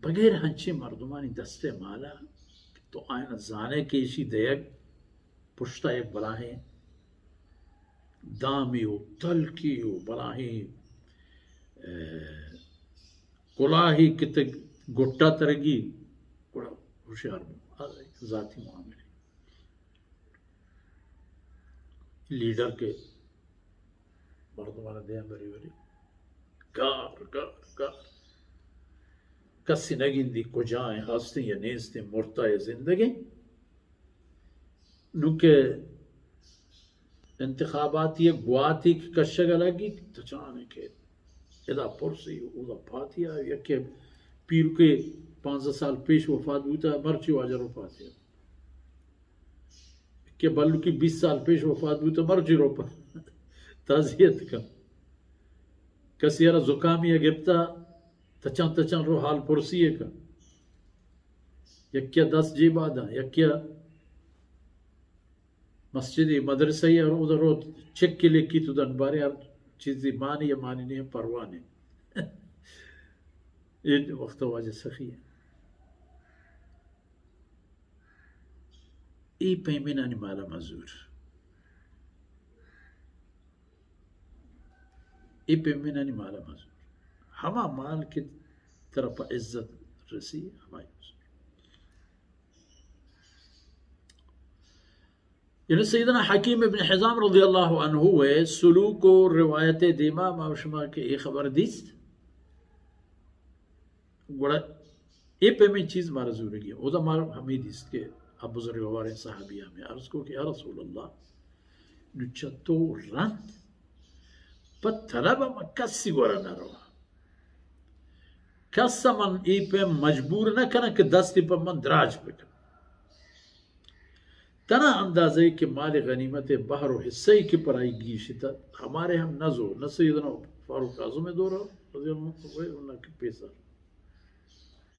بغیر ہنچیں مردمانی دست ء مالا کہ تو آیاں زانے کہ ایشی دئیگ پشتا یک بلاہیں دامی و تلکی و بلاہیں، اے، کلاہی کہ تئی گٹا ترگی، گڑا ہوشیار بو۔ آ ذاتی معاملے۔ لیڈر کہ مردماں دیاں بری بری، گار، گار، گار۔ کسی نہ گندی کجا ایں، ہستیں یا نیستیں، مرتا یا زندگیں۔ نوں کہ انتخاباتی گواتی کہ کشگ ء لگی، تچان کہ ادا پرسی، اودا پاتیا، یکے پیرکے پانزدہ سال پیش وفات بوتا، مرچی واجہ رو پاتیا۔ کہ بلوکی بیست سال پیش وفات بوتا، مرچی رو پا تعزیت کن۔ کسی را زکامی گپتا، تچان تچان رو حال پرسی کن۔ یکیا دست جیبا داں، یکیا مسجدی مدرسہ ای رو، رو چک لکھی تو دن بارے ہر چیزی مانی یا مانی نہیں، پرواہ نہیں۔ اے وقت واجہ سخی ہے۔ اے پیمینانی مالا مزور۔ اے پیمینانی مالا مزور۔ ہما مال کہ ترا پہ عزت رسی، ہمائی مزور۔ یعنی سیدنا حکیم ابن حزام رضی اللہ عنہ ء سلوک و روایت دیما ما و شما کہ اے خبر دیست، گڑا اے پیمیں چیز مارا زورگی۔ اودا مارا ہمیں دیست کہ ابو ذر غفاریں صحابی ہمیں عرض کو کہ یا رسول اللہ، نو چہ تو رند پہ طلب من کسی گورا نہ رواں۔ کس ء من اے پیم مجبور نہ کناں کہ دستی پہ من دراج بکن۔ تنا اندازہ ای کہ مال غنیمت بہر و حصہ ای کہ پر آئی گیشتہ، ہمارے ہم نہ زور، نہ سیدنا فاروق اعظم دور رضی اللہ عنہ و نہ کہ پیسر۔